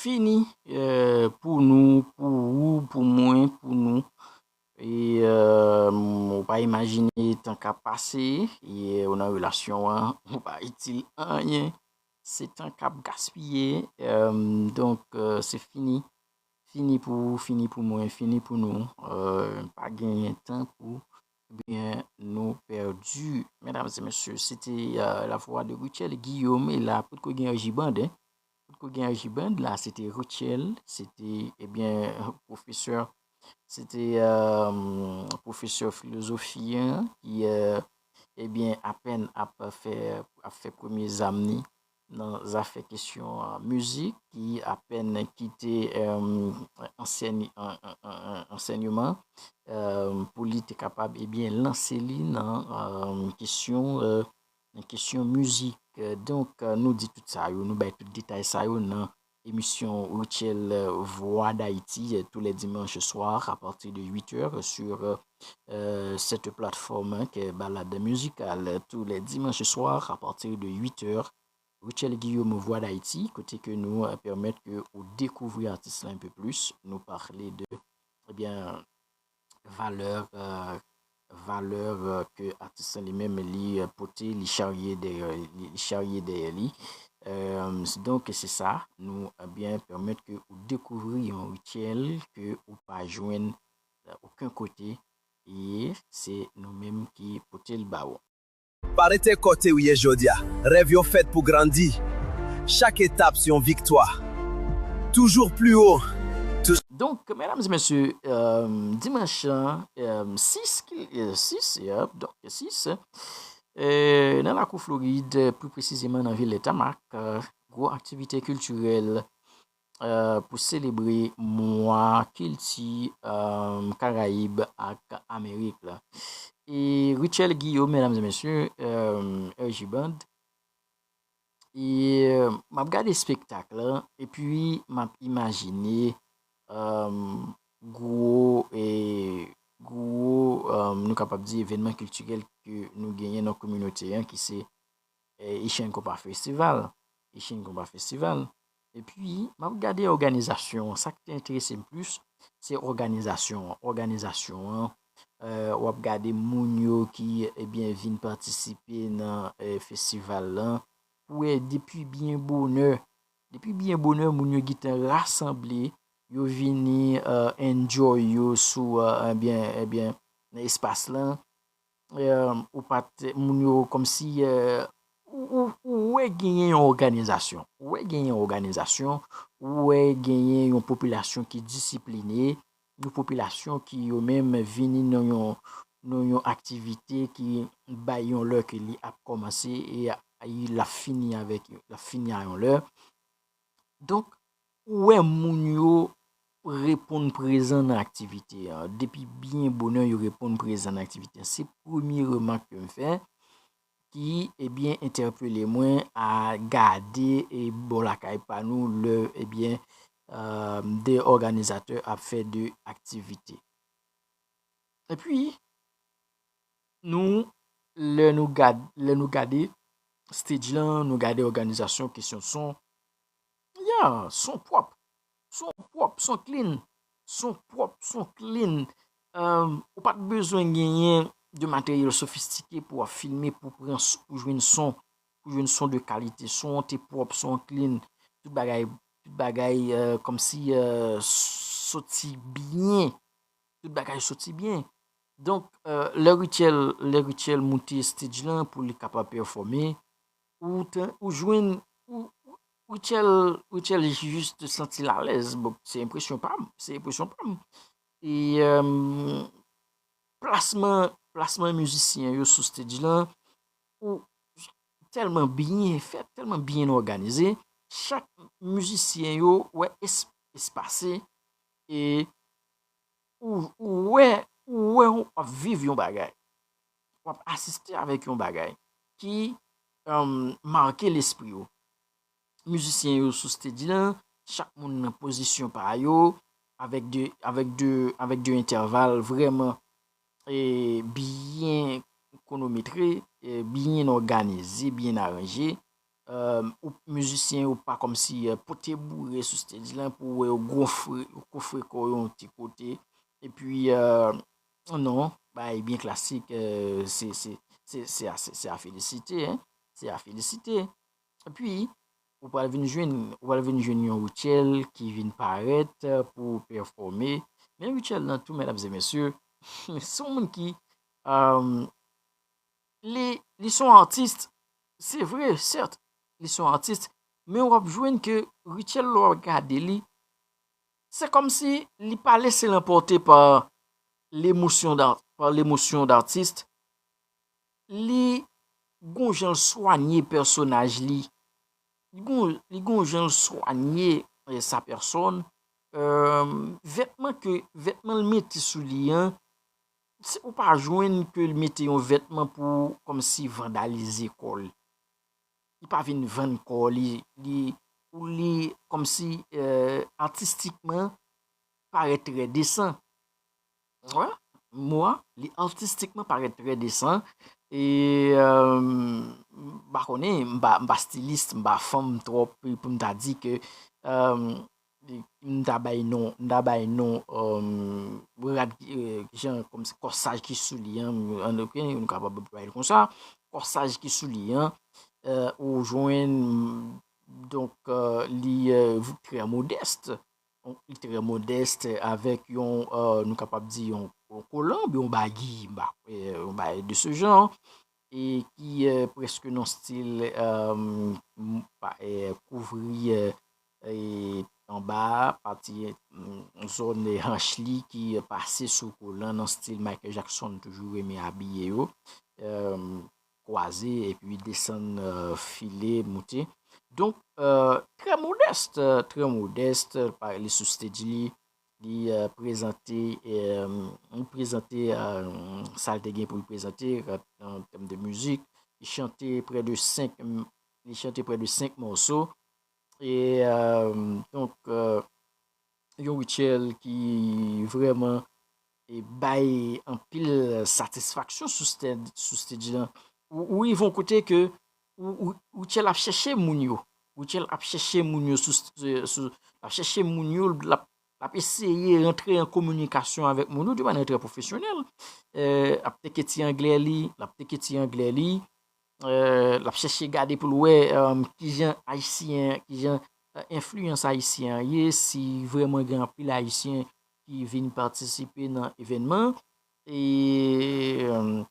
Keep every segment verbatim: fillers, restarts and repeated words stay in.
fini, euh, pou nou, pou ou, pou mwen, pou nou. E, euh, ou pa imajine tan k ap pase, e ou nan relasyon an, ou pa itil anyen. Se tan k ap gaspiye. Euh, donk, euh, se fini. Fini pou ou, fini pou mwen, fini pou nou. Euh, pa genyen tan pou byen nou pèdi. Medam e mesye, se te, euh, lavwa de Rutshelle Guillaume, e la, potko gen Angie Band, hein. Potko gen Angie Band, la, se te Rutshelle, se te, ebyen, pwofesè, se te, euh, pwofesè filozofi an, ki, euh, ebyen, apèn ap fè, ap fè premye zam ni nan zafè kesyon, euh, mizik, ki apèn kite, euh, ansèny-, an-, an-, an-, an-, ansèyman, euh, pou li te kapab, ebyen, lanse li nan, euh, kesyon, euh, nan kesyon mizik. Euh, donk, euh, nou di tout sa yo, nou bay tout detay sa yo nan émission Rutshelle, euh, Voix d'Haïti, euh, tous les dimanches soirs à partir de huit heures sur, euh, euh, cette plateforme, hein, qui est Balade Musicale, euh, tous les dimanches soirs à partir de huit heures. Rutshelle Guillaume, Voix d'Haïti, kote ke nou, euh, pèmèt ke ou dekouvri atis la un peu plus, nou pale de, ebyen, valè, euh, valè, euh, ke atis la li menm li, euh, pote, li charye dèyè, li, li charye dèyè li. Euh, donk, se sa, nou, ebyen, pèmèt ke ou dekouvri yon Rutshelle ke ou pa jwenn, euh, okenn kote, e se nou menm ki pote l ba ou. Pa rete kote w ye jodi a. Rèv yo fèt pou grandi. Chak etap se yon viktwa. Toujours plus haut. Tou- Donk, medam e mesye, euh, dimanch lan, euh, sis, ki, euh, sis, euh, donk, sis, euh, nan lakou Florid, pli presizeman nan vil Tamaki, euh, gwo aktivite kiltirèl, euh, pou selebre mwa kilti, euh, Karayib ak Amerik la. E Rutshelle Guillaume, medam e mesye, euh, Angie Band. E, euh, m ap gade espektak la, epi m ap imajine, euh, gwo, e, gwo, euh, nou kapab di evènman kiltirèl ke nou genyen nan kominote an, ki se, eh, Haitian Compas Festival. Haitian Compas Festival. Epi, m ap gade òganizasyon an. Sa k te enterese m plis, se òganizasyon an. Òganizasyon an, euh, w ap gade moun yo ki, ebyen, vin patisipe nan, euh, festival lan. Pou wè depi byen bonè, depi byen bonè, moun yo gentan rasanble, yo vini, euh, enjoy yo sou, euh, ebyen, ebyen, nan espas lan. Euh, ou pa t, moun yo kòmsi, euh, ou, ou, ou wè genyen yon òganizasyon. Ou wè genyen yon òganizasyon, ou wè genyen yon popilasyon ki disipline, yon popilasyon ki yo menm vini nan yon, nan yon aktivite ki bay yon lè ke li ap kòmanse e a, e l ap fini avèk, l ap fini a yon lè. Donk, ou wè moun yo reponn prezan nan aktivite an. Depi byen bonè, yo reponn prezan nan aktivite an. Se premye remak ke m fè ki, ebyen, entèpele mwen a gade e bò lakay pa nou lè, ebyen, euh, de òganizatè ap fè de aktivite. Epi, nou, lè nou gad-, lè nou gade stage lan, nou gade òganizasyon, kesyon son, ya, son pwòp. Son pwòp, son clean. Son pwòp, son clean. Euh, ou pa t bezwen genyen de materyèl sofistike pou w ap filme, pou pran s-, pou jwenn son, pou jwenn son de kalite. Son an te pwòp, son an clean. Tout bagay, tout bagay, euh, kòmsi, euh, soti byen. Tout bagay soti byen. Donk, euh, lè Rutshelle, lè Rutshelle moute stage lan pou li kapab pèfòme, ou tan-, ou jwenn, ou, ou, Rutshelle, Rutshelle jis santi l alèz. Bon, se enpresyon pa m, se enpresyon pa m. E, euh, plasman, plasman mizisyen yo sou stage lan, ou tèlman byen fèt, tèlman byen òganize, chak mizisyen yo wè es-, espase, e ou, ou wè, ou wè w ap viv yon bagay. W ap asiste avèk yon bagay ki, um, make lespri w. Mizisyen yo sou stage lan, chak moun nan pozisyon pa yo, avèk de, avèk de, avèk de entèval vrèman, e, byen kwonometre, e, byen òganize, byen aranje. euh, ou mizisyen yo pa kòmsi euh, pote boure sou stage lan pou wè yo gonfle, yo kofre kò yo yon ti kote. Epi, euh, non, bagay byen klasik, euh, se, se, se, se a, se, se a felisite, hein. Se a felisite. Epi, ou pral vin jwenn, ou pral vin jwenn yon Rutshelle ki vin parèt euh, pou pèfòme. Men Rutshelle nan tou, medam e mesye, se yon moun ki, euh, li, li se yon atis, se vre, sèt, li se yon atis, men w ap jwenn ke Rutshelle, lè w ap gade li, se kòmsi li pa lese l anpòte pa lemosyon da, pa lemosyon datis. Li gon jan l swanye pèsonaj li. Li gon, li gon jan l swanye eh, sa pèsòn. Euh, vètman ke, vètman l mete sou li an, se, ou pa jwenn ke l mete yon vètman pou kòmsi vandalize kò l. Li pa vin vann kò li, li, ou li kòmsi euh, atistikman parèt trè desan. Wè, mo a, li atistikman parèt trè desan. E euh, m pa konnen, m pa, m pa stilis, m pa fanm twòp pou m ta di ke euh, m ta bay non, m ta bay non euh, rad euh, jan kòmsi kòsaj ki sou li an, an ok, nou kapab bay l konsa, kòsaj ki sou li an, euh, ou jwenn donk euh, li euh, trè modès. Li trè modès avèk yon, euh, nou kapab di yon, yon kolan oubyen yon bagi, m pa, euh, yon bagay de ce genre, e ki euh, prèske nan stil euh, m- pa- euh, kouvri euh, e anba a, pati mm, zòn hanch li ki pase sou kolan nan stil Michael Jackson toujou renmen abiye yo. Euh, kwaze epi desann euh, file moute. Donk, euh, trè modès, euh, trè modès, pa- li sou stage li, li euh, prezante, euh, li prezante euh, sa l te gen pou l prezante an tèm de mizik. Li chante prè de senk, li chante prè de senk mòso. E euh, donk, euh, yon Rutshelle ki vrèman e bay anpil satisfaksyon sou stage, sou stage lan. Ou, ou rive yon kote ke ou, ou, Rutshelle ap chèche moun yo. Rutshelle ap chèche moun yo sou, sou, sou ap chèche moun yo, l ap, l ap eseye rantre an kominikasyon avèk moun yo de mannyè trè pwofesyonèl. Euh, ap teke ti anglè li, l ap teke ti anglè li. Euh, l ap chèche gade pou l wè euh, kijan ayisyen, kijan euh, enfliyans ayisyen an ye, si vrèman gen anpil ayisyen ki vin patisipe nan evènman. E, euh,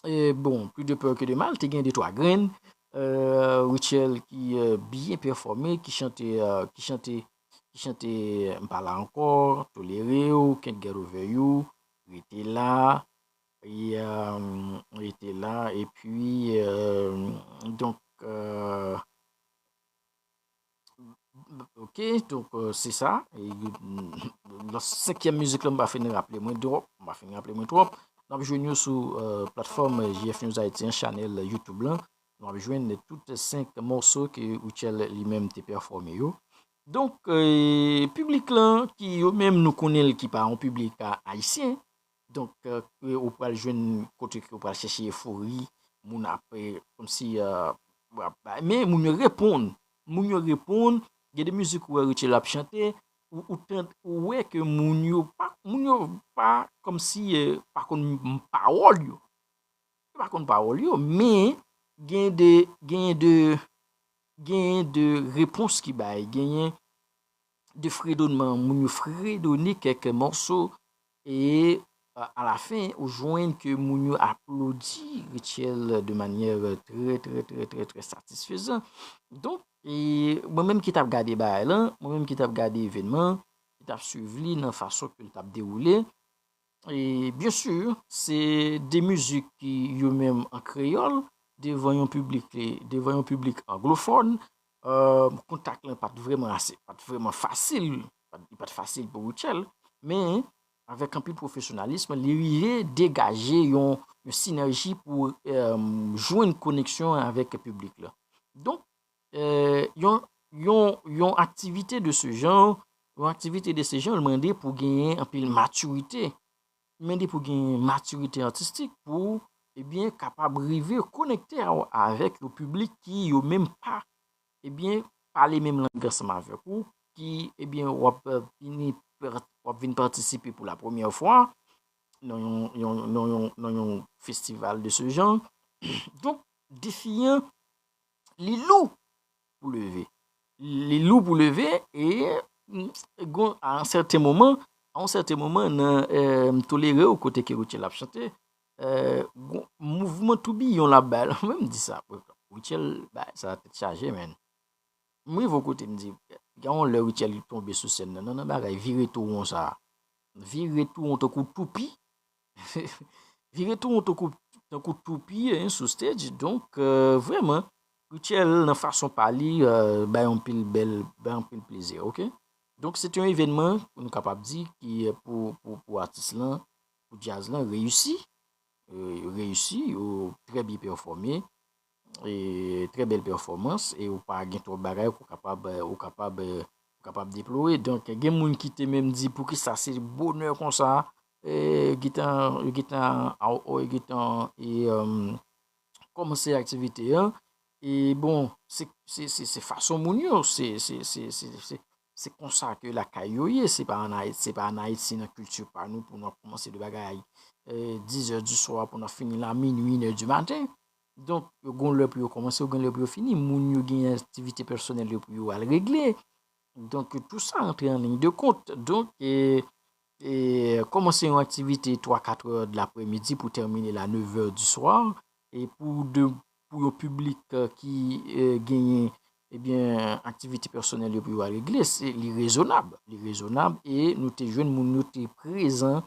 e bon, plus de peur que de mal, te gen de twa grenn. Euh, Rutshelle ki euh, byen pèfòme, ki chante, euh, ki chante, ki chante M pa la ankò, Tolere w, Can't Get Over You, Rete la, e, euh, Rete la, epi, euh, donk, euh, ok, donk, euh, se sa. E, mm, lòt senkyèm mizik la, m pa fin raple mwen twòp, m pa fin raple mwen twòp. N ap jwenn yo sou euh, platfòm J F News Haiti an, chanèl YouTube lan. Nou ap jwenn tout senk mòso ke Rutshelle li menm te pèfòme yo. Donk, euh, piblik lan, ki yo menm nou konnen l ki pa yon piblik a- ayisyen, donk, euh, ou pral jwenn kote ke ou pral chèche efori, moun ap, euh, kòmsi, euh, w ap bay, men moun yo reponn. Moun yo reponn, gen de mizik ou wè Rutshelle ap chante, ou, ou, tande, ou wè ke moun yo pa, moun yo pa kòmsi euh, pa konn m- pawòl yo. Yo pa konn pawòl yo, men gen de, gen de, gen de repons ki bay, genyen de fredonman, moun yo fredone kèk mòso, e a- alafen, ou jwenn ke moun yo aplodi Rutshelle de mannyè trè, trè, trè, trè, trè satisfezan. Donk, e mwen menm ki t ap gade bagay lan, mwen menm ki t ap gade evènman, ki t ap swiv li nan fason ke l t ap dewoule, e byen si, se de mizik ki yo menm an kreyòl, devan yon piblik, devan yon piblik anglofòn, euh, kontak lan pa t vrèman ase, pa t vrèman fasil, pa t- li pa t fasil pou Rutshelle, men avèk anpil pwofesyonalis, li rive degaje yon, yon sinèji pou euh, jwenn koneksyon avèk piblik la. Donk, euh, yon, yon, yon aktivite de ce genre, yon aktivite de ce genre, mande pou genyen anpil matirite. Mande pou genyen matirite atistik pou ebyen, kapab rive konekte a- avèk yon piblik ki yo menm pa, ebyen, pale menm lang ansanm avèk ou, ki, ebyen, w ap, eh, vini pa- w ap vin patisipe pou la premyè fwa nan yon, yon, nan yon, nan yon festival de ce genre. Donk, defi an, li lou pou leve. Li lou pou leve e, mm, gon- a yon sèten moman, a yon sèten moman, nan, eh, m tolere w kote ke Rutshelle ap chante, eh, gon- mouvman toubiyon l ap bay la, mwen m di sa, Rutshelle bay sa tèt chaje, menn. M rive yon kote, m di, gen yon lè Rutshelle tonbe sou sèn nan, nan, nan bagay vire tou won sa. Vire tou won tankou toupi. Vire tou won tankou, tankou toupi, hein, sou stage. Donk, euh, vrèman, Rutshelle, nan fason pa li, euh, bay yon pil bèl, bay yon pil plezi, ok? Donk, se te yon evènman, nou kapab di, ki, euh, pou, pou, pou atis lan, pou djaz lan, reyisi. Euh, reyisi, yo trè byen pèfòme, e trè bèl pèfòmans, e ou pa gen twòp bagay ou kapab, ou kapab, ou kapab deplore. Donk, gen moun ki te menm di, "Poukisa se bonè konsa, e, yo gentan, yo gentan, a- o- yo gentan, e, um, kòmanse aktivite an?" E bon, se, se, se, se fason moun yo, se, se, se, se, se, se konsa ke lakay yo ye, se pa an Ayiti, se pa an Ayiti nan kilti pa nou pou nou ap kòmanse de bagay, eh, dix heures du soir pou nou ap fini la minui, une heure du matin. Donk, yo gon lè pou yo kòmanse, yo gon lè pou yo fini. Moun yo gen aktivite pèsonèl yo pou yo al regle. Donk, tou sa rantre an liy de kont. Donk, e, e, kòmanse yon aktivite twa, kat è de laprèmidi pou tèmine la neuf heures du soir, e pou de, pou yon piblik, eh, ki, eh, genyen, ebyen, aktivite pèsonèl yo pou yo al regle, se, li rezonab. Li rezonab e nou te jwenn moun yo te prezan,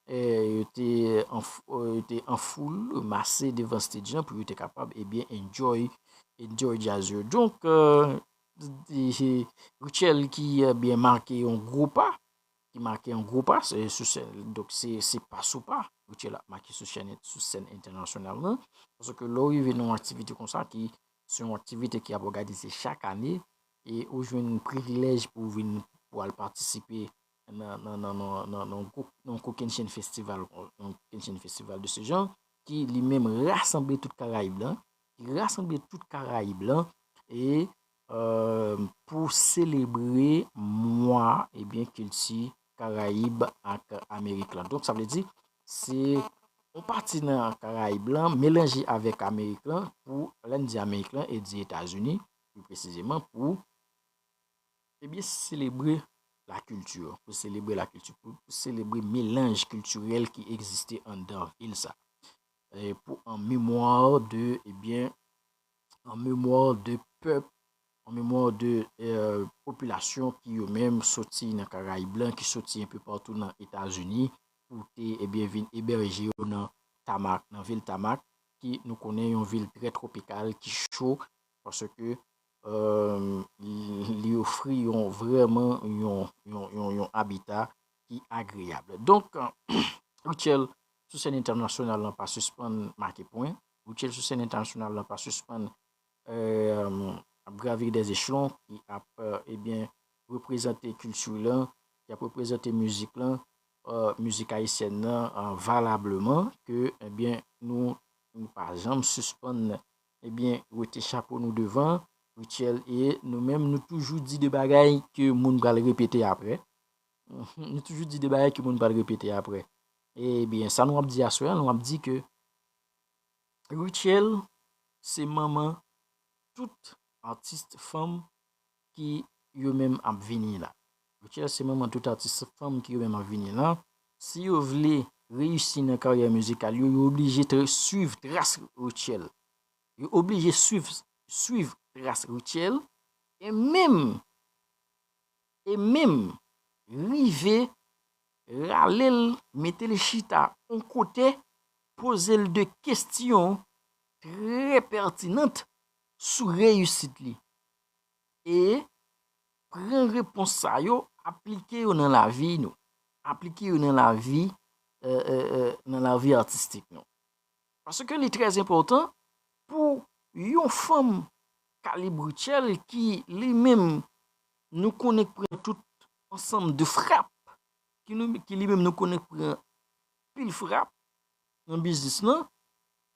eh, yo te an f- eh, yo te an foul, mase devan stage lan pou yo te kapab, ebyen, enjoy, enjoy djaz yo. Donk, eh, e, Rutshelle ki, eh, byen make yon gwo pa, ki make yon gwo pa, se, sou sèn, donk se, se pa sou pa, Rutshelle ap make sou sèn, sou sèn entènasyonal lan. Paske lè w rive nan yon aktivite konsa, ki se yon aktivite ki ap òganize chak ane, e ou jwenn privilèj pou w vin, pou al patisipe nan, nan, nan, nan, nan, nan yon ko- nan yon kokennchenn festival, yon kokennchenn festival de ce genre, ki li menm rasanble tout Karayib lan, ki rasanble tout Karayib lan, e, euh, pou selebre mwa, ebyen, kilti Karayib ak Amerik lan. Donk, sa vle di, se yon pati nan Karayib lan melanje avèk Amerik lan, pou, lè n di Amerik lan, e di Etazini, pli presizeman, pou, ebyen, selebre lakilti, pou selebre lakilti, pou, pou selebre melanj kiltirèl ki egziste anndan vil sa. E pou an memwa de, ebyen, an memwa de pèp, an memwa de, eh, popilasyon ki yo menm soti nan Karayib lan, ki soti enpe patou nan Etazini, pou te, ebyen, vin ebèje yo nan Tamak, nan vil Tamak, ki nou konnen yon vil trè twopikal, ki cho, paske, eh, li, li ofri yon, vrèman yon, yon, yon, yon abita ki agreyab. Donk, Rutshelle, sou sèn entènasyonal lan, pa sispann make pwen. Rutshelle sou sèn entènasyonal lan pa sispann, eh, ap gravir des échelons, ki ap, eh, ebyen, reprezante kilti lan, ki ap reprezante mizik lan, eh, mizik ayisyèn nan, eh, valableman, ke, ebyen, nou, nou pa janm sispann, ebyen, wete chapo nou devan Rutshelle, e nou menm, nou toujou di de bagay ke moun pral repete apre. Nou toujou di de bagay ke moun pral repete apre. Ebyen, sa nou ap di aswè a, nou ap di ke Rutshelle se manman tout atis fanm ki yo menm ap vini la. Rutshelle se manman tout atis fanm ki yo menm ap vini la. Si yo vle reyisi nan karyè mizikal yo, yo oblije tra- swiv tras Rutshelle. Yo oblije swiv, swiv tras Rutshelle, e menm, e menm rive rale l, mete l chita yon kote, poze l de kesyon trè pètinan sou reyisit li. E pran repons sa yo, aplike yo nan lavi nou. Aplike yo nan lavi, eh, eh, eh, nan lavi atistik nou. Paske li trè enpòtan pou yon fanm kalib Rutshelle ki li menm nou konnen k pran tout ansanm de frap, ki nou, ki li menm nou konnen k pran pil frap nan biznis lan,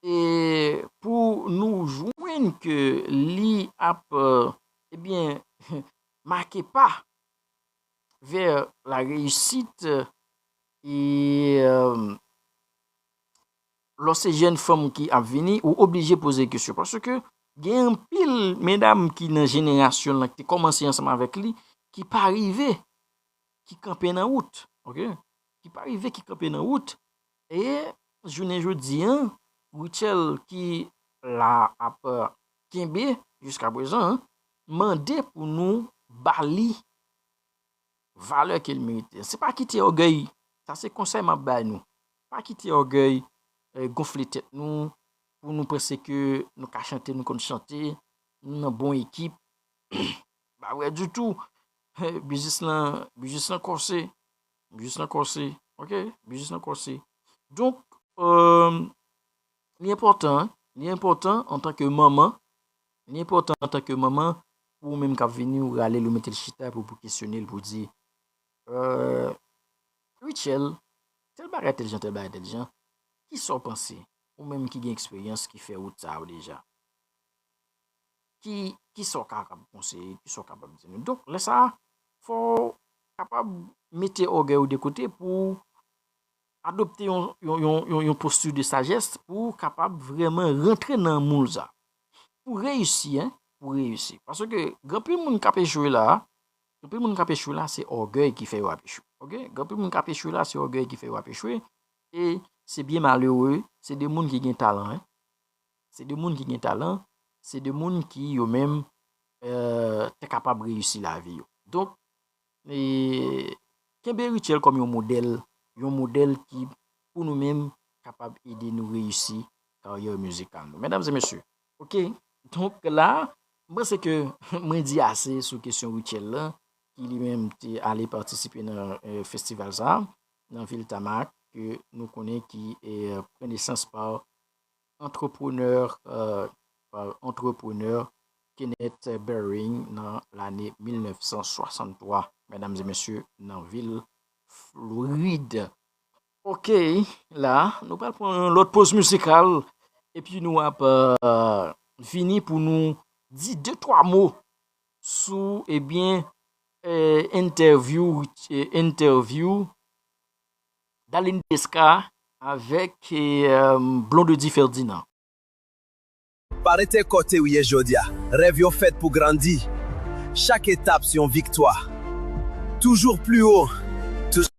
e pou nou jwenn ke li ap, euh, ebyen, make pa vè la reyisit, e, euh, lò se jèn fanm ki ap vini, ou oblije poze kesyon. Paske gen anpil medam ki nan jenerasyon l lan ki te kòmanse ansanm avèk li, ki pa rive, ki kanpe nan wout, oke? Ki pa rive, ki kanpe nan wout. E jounen jodi an, Rutshelle ki la ap, euh, kenbe jiska prezan, mande pou nou ba li valè ke l merite. Se pa kite ògèy, sa se konsèy m ap bay nou. Pa kite ògèy, eh, gonfle tèt nou, pou nou panse ke nou ka chante, nou konn chante, nou nan bon ekip. Pa vre ditou. Biznis lan, biznis lan kòse. Biznis lan kòse. Oke? Biznis lan kòse. Donk, euh, li enpòtan, li enpòtan antanke manman, li enpòtan antanke manman, pou ou menm k ap vini, ou rale l, ou mete l chita, pou, pou kesyone l, pou di, euh, Rutshelle, tèl bagay, tèl jan, tèl bagay, tèl jan, kisa w panse? Ou menm ki gen eksperyans, ki fè wout sa yo deja. Ki, kisa w ka, kapab konseye, kisa w kapab di nou? Donk, lè sa a, fò w kapab mete ògèy ou de kote pou adopte yon, yon, yon, yon, yon posti de sajès pou w kapab vrèman rantre nan moul sa. Pou reyisi, en, pou reyisi. Paske gen anpil moun k ap echwe la, gen anpil moun k ap echwe la, se ògèy ki fè yo ap echwe. Oke? Gen anpil moun k ap echwe la, se ògèy ki fè yo ap echwe. E se byen malere, se de moun ki gen talan, en. Se de moun ki gen talan, se de moun ki yo menm, eh, te kapab reyisi lavi yo. Donk, e, kenbe Rutshelle kòm yon modèl, yon modèl ki, pou nou menm, kapab ede nou reyisi karyè mizikal nou. Medam e mesye, oke? Donk la, m panse ke mwen di ase sou kesyon Rutshelle lan, ki li menm te ale patisipe nan, eh, festival sa, nan vil Tamak, ke nou konnen ki, eh, pran nesans pa antreprenè, eh, pa antreprenè Kenneth Behring nan lane mil nèf san swasanntwa, medam e mesye, nan vil Florid. Oke, la, nou pral pran yon lòt poz mizikal, epi nou ap, eh, vini pou nou di de twa mo sou, ebyen, eh, entèvyou, eh, entèvyou Darline Desca avèk, eh, Blondedy Ferdinand. Pa rete kote w ye jodi a. Rèv yo fèt pou grandi. Chak etap se yon viktwa. Toujours plus haut.